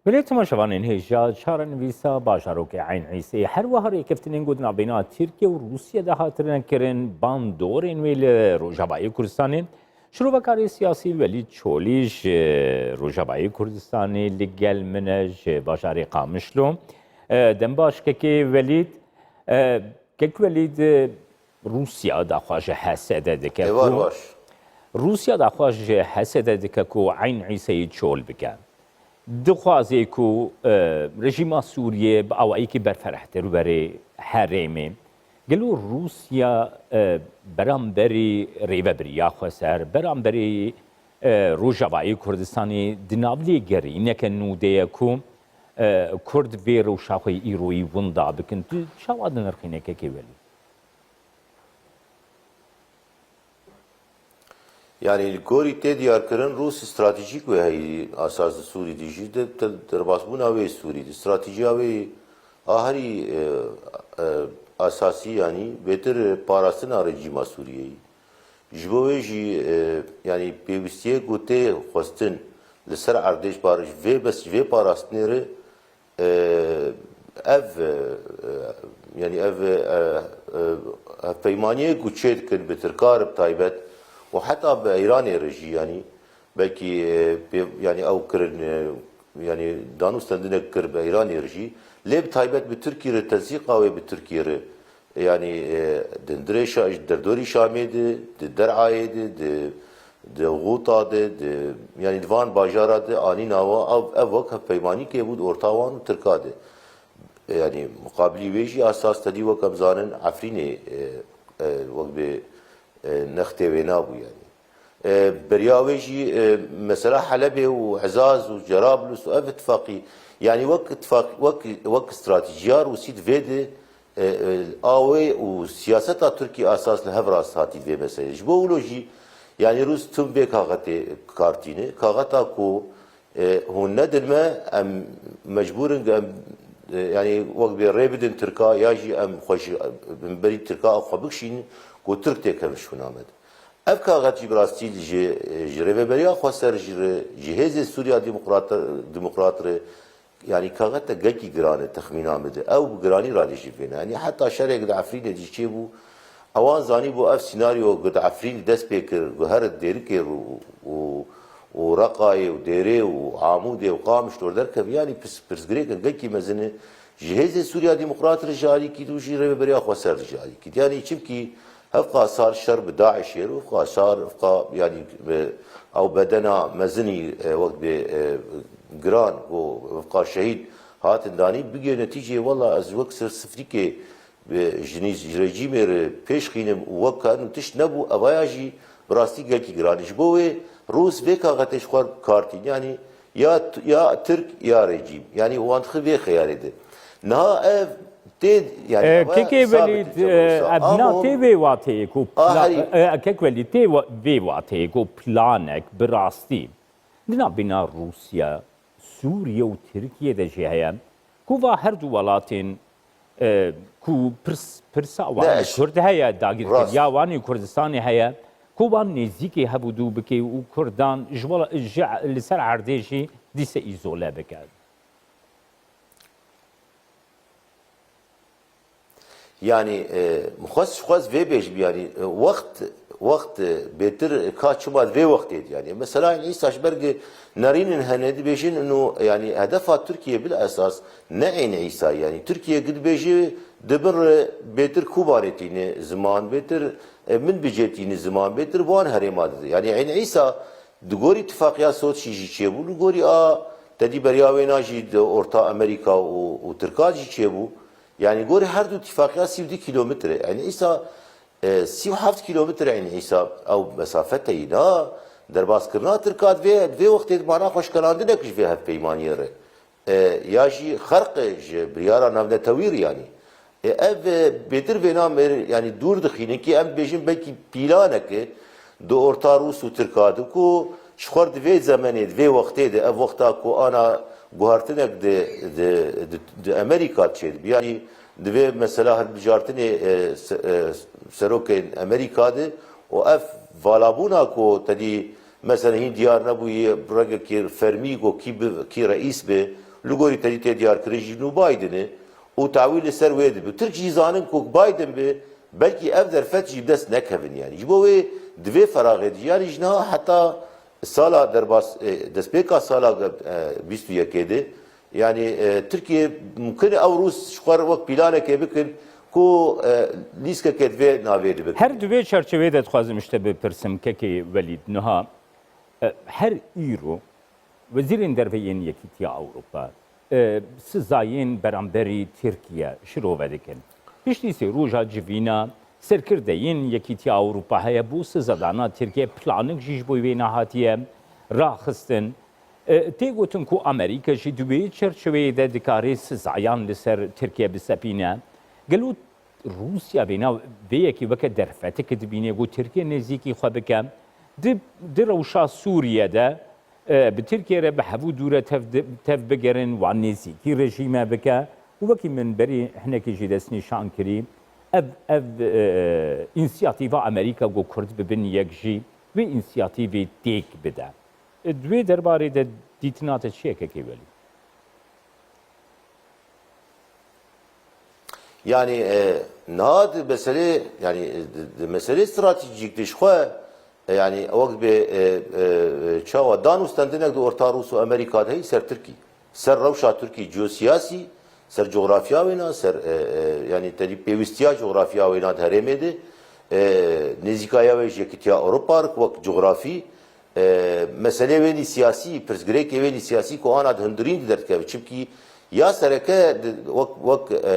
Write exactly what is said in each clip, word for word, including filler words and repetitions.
Belê temaşevanên hêja, çarenivîsa bajarokê Eyn Îsê her wiha rêkeftinên ku di navbeyna Tirkiye û Rûsye de hatine kirin, bandorên wê li Rojavayê Kurdistanê. Şirovekarê siyasî Welîd Çolî ji Rojavayê Kurdistanê li gel min e, ji bajarê Qamişlo. E, dem baş kekê Welîd. E, kek Welîd, Rûsya daxwaz ji H S D dike Êvar ku baş. Rûsya daxwaz ji H S D dike ku Eyn Îseyê çol bike. Dixwaze ku, e, rejîma Sûriyê bi awayekî berferehtir were herêmê. Gelo Rûsya, e, beramberî rêvebiriya xweser, beramberî, e, Rojavayê Kurdistanê di nav lêgerîneke nû de ye ku, e, Kurd vê rewşa xwe îroyî winda bikin. Tu çawa dinirxîne kekê Welî? Yanî li gorî tê diyarkirin Rûs stratejîk wê heyî asas li Sûrî dijî de, de derbasbûna wê Sûrî de. Stratejiya wê a herî, e, e, asasî yanî bêtir parastina rejîma Sûriyeyî. Ji bo wê jî, e, yanî pêwîstiyê ku tê xwestin li ser erdê ji par-, ji vê bes, ji vê parastinê re, e, ev, e, yanî ev, e, e, hevpeymaniyê ku çêdikin bi Tirka re bi taybet û heta bi Îranê re jî, yanî belkî, e, pê, yanî ew kirin, e, yanî danûstandinek kir bi Îranê re jî, lê bi taybet bi Tirkî re, tensîqa wê bi Tirkî re, yanî, e, di hundirê Şa-, derdorî Şamê de, di Derayê de, di, di Xûta de, di, yanî di van bajara de anîna wa, ev, ev wek hevpeymanîkê bû di orta wan û Tirka de. E, yanî muqabilî wê jî esas tedî wek em zanin Efrînê, e, e, wek bê, e, nextê wê nabû yanî. E, beriya wê jî, e, mesela Helebê û Ezaz û Cerablus û ev ittifaqî, yanî wek ittifaq, wek, wek stratejiya Rûsî di vê de, e, e, a wê û siyaseta Tirkî esas li hev rast hatî di vê meselê. Ji bo wilo jî, yanî Rûs tim vê kaxetê kartîne. Kaxeta ku, e, hûn nedin me, em mecbûr in, em, e, yanî wek bê rê bidin Tirka, ya jî em xwe ji, em berî Tirka xwe bikişînin, ku Tirk têkevin şûna me de. Ev kaxet jî bi rastî ji, ji Rêveberiya Xweser jî re, ji Hêzên Sûriya Demokrat, Demokrat re, yanî kaxet te gelkî giran e texmîna min de. Ew bi giranî ranîşî vêne. Yanî heta şerek di Efrînê jî çêbû, ewan zanîbû ev sînaryo ku di Efrînê dest pê kir, ku here Dêrikê û, û, û Reqayê û Dêrê û Amûdê û Qamişlo derkeve, yanî pirs-, pirsgirêkek gelkî mezin e. Ji Hêzên Sûriya Demokrat re ji alîkî de û jî Rêveberiya Xweser re ji alîkî de. Yanî çimkî hevqa sar şer bi DAIŞê re, hevqa sar, hevqa, yanî, e, ew bedena mezinî, e, wek bê, e, giran, ku hevqa şehîd hatin danî, bigê netîceyê, wela ez wek ser sifrîkê, e, ji nîz, ji rejîmê re pêş xînim û wek ka eno tişt nebû, evaya jî bi rastî gelkî giran e. Ji bo wê Rûs vê kaxetê ji xwe kartîn. Yanî ya, ya Tirk ya rejîm. Yanî wan dixin vê xeyalê de. Niha ev tê, yanî, e, eva Kekê Welîd, e, ev na tê vê wateyê ku plan-, e, Kek Welîd, tê vê wateyê ku planek bi rastî di navbîna Rûsya, Sûriye û Tirkiye de jî heye, ku va her du welatên, e, ku pirs-, pirsa wan û Kurd heye, dagirkeriya wan û Kurdistanê heye, ku wan nêzîkî hev û du bike û Kurdan ji wela-, ji, li ser erdê jî dîse îzole bike. Yanî, e, xwest, xwest vê bêjim, yanî, e, wext, wext, e, bêtir ka çima di vê wextê de, yanî, mesela, yanî, îsa ji ber gi nerînin hene dibêjin, ino, yanî, hedefa Tirkiye bil esas ne Eyn Îsa, yanî, Tirkiye gi dibêje, di bin re bêtir Kobanê tîne ziman, bêtir, e, Minbicê tîne ziman, bêtir wan herêma dide. Yanî, Eyn Îsa di gorî tifaqiya Soçî jî çêbû, li gorî a tedî beriya wêna jî di orta Amerîka û, û Tirkan jî çêbû. Yanî gorî her du tifaqiya sî û du kîlometre. Yanî îsa, e, sî û heft kîlometre yanî îsa ew mesafe teyîna derbaskirina Tirka di vê, di vê wextê de mana xwe şikelandinek ji vê hevpeymaniyê re. E, ya jî xerq e ji biryara navnetewî re yanî. E, ev, e, bêtir vêna me re, yanî dûr dixîne kî em dibêjin belkî pîlanek e di orta Rûs û Tirka de ku ji xwe re di vê zemenê, di vê wextê de, ev wexta ku ana guhertinek di, di, di, di Amerîka çêdibe. Yanî di vê mesela hilbijartinê, e, se-, e, serokên Amerîka de û ev valabûna ku tedî mesela hîn diyar nebûye, rengekî fermî ku kî bi, kî reîs be, Li gorî tedî tê diyarkirin jî nû Biden e û tawî li ser wê dibe. Tirk jî zanin ku Biden be, belkî ev derfet jî bi dest nekevin yanî. Ji bo wê di vê feraxê de yanî ji niha heta sala derbas, e, destpêka sala, e, bîst û yekê de, yanî, e, Tirkiye mumkin e ew rûs ji xwe re wek planekê bikin ku, e, lîskeke di vê navê de bikin. Her di vê çerçeveyê de dixwazim ji te bipirsim, kekê Welîd. Niha, e, her îro Wezîrên Derve yên Yekîtiya Ewropa, e, sizayên beramberî Tirkiye şirove dikin. Piştî sê roja civîna, serkirdeyên Yekîtiya Ewropa heye bo sizadana Tirkiye planik jî ji bo wê nehatiye raxistin. E, tê gotin ku Amerîka jî di wê çerçeveyê de dikare sizayan li ser Tirkiye bisepîne. Gelo Rûsya vêna vê yekê weke derfeteke dibîne ku Tirkiye nêzîkî xwe bike. Di, di rewşa Sûriye de, e, bi Tirkiye re bi hev û dû re tev di, tev bigerin, wan nêzîkî rejîme bike. Û wekî min berî hinekî jî destnîşan kirî, ev, ev, e, însiyatîva Amerîka ku Kurd bibin yek jî vê însiyatîvê têk bide. E, di wê derbarê de dîtina te çi ye, kekê Welî? Yanî, e, niha di meselê, yanî, e, di, di meselê stratejîk de ji xwe, e, yanî, wek bê, e, e, e, çawa dan û stendinek di orta Rûs û Amerîka de heyî ser Tirkî. Ser rewşa Tirkî ciyosiyasî, ser cografya wêna, ser, e, e, yanî, tedî pêwîstiya cografya wêna di herêmê de, e, nêzîkaya wê ji Yekîtiya Ewropa re wek cografî, e, meselê wênî siyasî, pirsgirêkê wênî siyasî ku ana di hundirîn de derdikeve. Çimkî ya sereke di, wek, wek, e,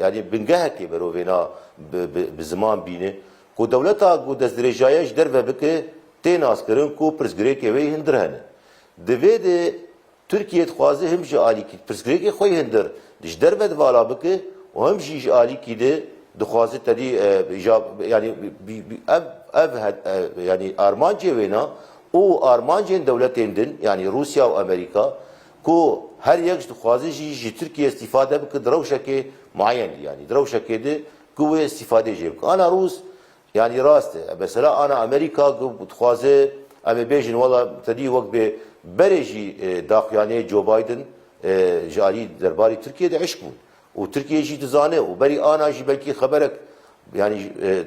yanî bingehekê berovêna bi, bi, bi ziman bîne ku dewleta ku destdirêjaye ji derve bike tê naskirin ku pirsgirêkê wê hundir hene. Di vê de Tirkiye dixwaze him ji alîkî pirsgirêkê xwe yê hundir ji derve de vala bike û him jî ji alîkî de dixwaze tedî, e, ja, yanî bi, bi, ev, ev he-, e, yanî armancê wêna û armancên dewletên din, yanî Rûsya û Amerîka, ku her yek ji dixwaze jî ji Tirkiye îstîfade bike di rewşekê muayen de, yanî di rewşekê de ku wê îstîfadê jê bike. Ana Rûs, Yanî rast e. Mesela ana Amerîka ku dixwaze, em ê bêjin, wela tedî wek bê berê jî, e, daxuyaniyê Joe Biden, e, ji alî derbarî Tirkiye de hişk bûn. Û Tirkiye jî dizane û berî ana jî belkî xeberek, yanî, e,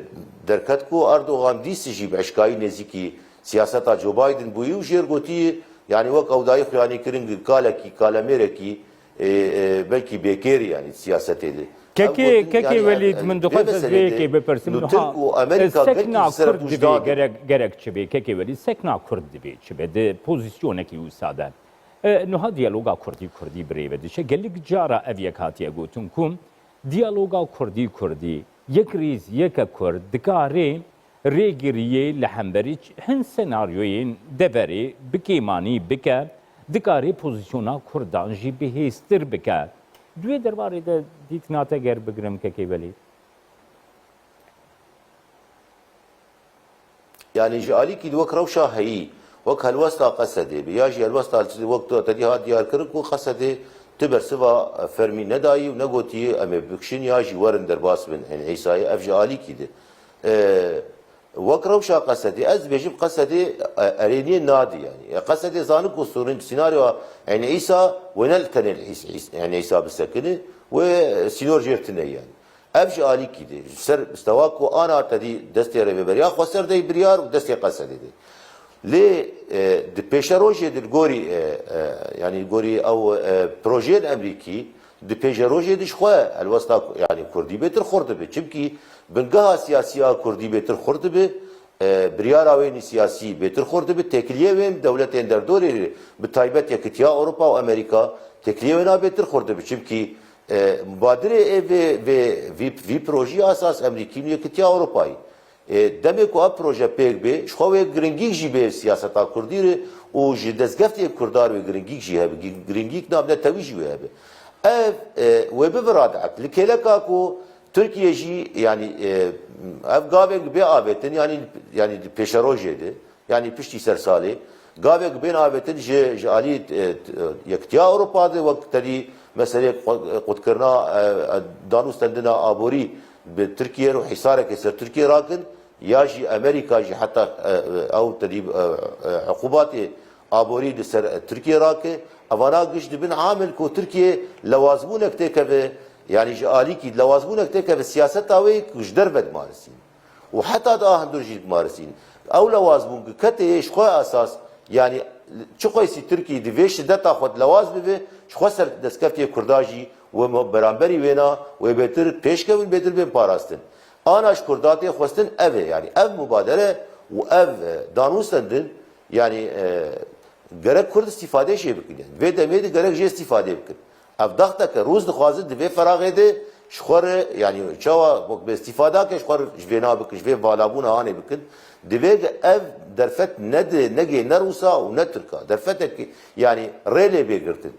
derket ku Erdogan dîs jî bi hişkayî nêzîkî siyaseta Joe Biden bûyî û jêr gotî, yanî wek ew dayî xuyanî kirin kalekî, kalemêrekî, e, e, belkî bêkêrî, yanî siyasetê de. Kekê, Ev gotin, kekê yanî, Welîd, e, min dixwest ez vê yekê bipirsim, niha, Tirk û Amerîka e, sekna Kurd divê, gerek, gerek çi bê, kekê Welîd, sekna Kurd divê çi be, di pozîsyonekî wisa de. E, niha diyaloga Kurdî, Kurdî birêve diçe. Gelek cara ev yek hatiye gotin ku diyaloga Kurdî, Kurdî, yek rîz, yeke Kurd, dikare rêgiriyê li hemberî ç-, hin senaryoyên deverê bi kêmanî bike, dikare pozîsyona Kurdan jî bihêztir bike. Di wê derbarê de dîtina te ger bigrim, kekê Welî? Yanî ji alîkî de wek rewşa heyî, wek helwesta Qesedê be, ya jî helwesta wek tu te dî hat diyarkirin ku Qesedê tu bersiva fermî nedayî û negotiyê em ê bikişin ya jî werin derbas bin Eyn Îsayê, ev ji alîkî de. E, wek rewşa Qesedê, ez dibêjim Qesedê, e, erêniyê nadî yanî. E, Qesedê zanin ku sorun, sînaryoya Eyn Îsa wê ne li tenê li Îs-, Îs-, Eyn Îsa bisekine, wê sînor jêr tune yanî. Ev ji alîkî de, ji ser mistewa ku ana te dî destê rêveberiya xweser dey biryar û destê Qesedê dey. Lê, e, di pêşerojê de li gorî, e, e, yanî gorî ew, e, projeyên Emerîkî, di pêşerojê de ji xwe helwesta, yanî Kurdî bêtir xurt dibe. Çimkî bingeha siyasî ya Kurdî bêtir xurt dibe, e, biryara wênî siyasî bêtir xurt dibe, têkiliyê wên dewletên derdorê, bi taybet Yekîtiya Ewropa û Amerîka, têkiliyê wêna bêtir xurt dibe. Çimkî, e, badirê ê vê, vê, vî, vî projî esas Amerîkî û Yekîtiya Ewropayî. E, demê ku ev proje pêk bê, ji xwe wê giringîk jî bê siyaseta Kurdî re û ji dezgeftê Kurdan wê giringîk jî hebe, gi-, giringîk navnetewî jî wê hebe. Ev, e, wê bivira diet. Li kêleka ku Tirkiye jî, yanî, e, ev gavek bê avêtin, yanî, yanî di pêşerojê de, yanî piştî ser salê, gavek bên avêtin ji, ji alî, e, t-, e, Yekîtiya Ewropa de, wek tedî meselê qu-, qutkirina, e, e, danûstendina aborî bi Tirkiye re û hîsareke ser Tirkiye rakin, ya jî Amerîka jî heta, e, e, ew tedî, e, e, uqubatê aborî li ser, e, Tirkiye rake, Vana giş dibin amil ku Tirkiye lewazbûnek têkeve, yanî ji alîkî lewazbûnek têkeve siyaseta wê ku ji derve dimarisîn. Û heta di a hundir jî dimarisîn. Ew lewazbûn ku ketê ji xwe esas, yanî çi qeysî Tirkî di vê şideta xwe di lewaz bibe, ji xwe ser destkeftiyê Kurda jî wê me beramberî wêna, wê bêtir pêşkevin, bêtir bên parastin. Ana ji Kurda tê xwestin ev e, yanî ev mubadere û ev, e, danûstendin, yanî, e, gerek Kurd îstîfadê jê bikin. Yanî vê demê de gerek jê îstîfadê bikin. Ev daxteke rûz dixwazin di vê feraxê de ji xwe re, yanî çawa wek bê îstîfada ke ji xwe re ji vê nabikin, ji vê valabûna anê bikin. Divê ke ev derfet ne di, ne gê ne Rûsa û ne Tirka. Derfetek, yanî rê lê bê girtin.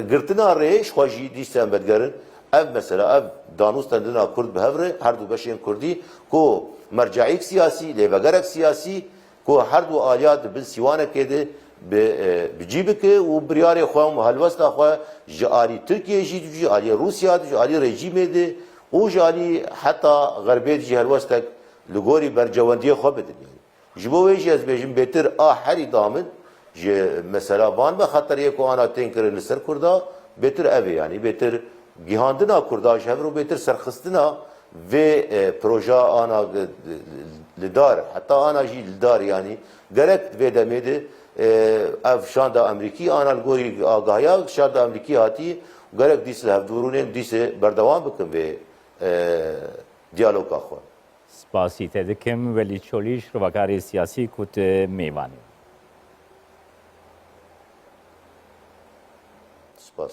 Girtina rê ji xwe jî dîse em vedigerin. Ev mesela, ev danûstendina Kurd bi hev re, her du beşên Kurdî, ku merceîk siyasî, lêvegerek siyasî, ku her du aliya di bin sîwanekê de bi, e, bi cî bike û biryarê xwe û helwesta xwe ji alî Tirkiyê jî, ji alî Rûsya, ji alî rejîmê de û ji alî heta Xerbê de jî helwestek li gorî bercewendiyê xwe bidin. Ji bo wê jî ez bêjim bêtir a herî damin ji mesela van vexeteriyê ku ana tên kirin li ser Kurda, bêtir ev e, yanî bêtir gihandina Kurda ji hev re û bêtir serxistina vê, e, proja ana li dar, heta ana jî li dar, yanî gerek vê demê de, e, ev şanda Amerîkî ana li gorî agahiya şanda Amerîkî hatî, gerek dîs li hevdûrûnên dîsê berdewam bikin vê, e, diyaloga xwe. Spasî te dikim, Welî Çolîş, rivekarê siyasî ku tu mêvanê. Spas.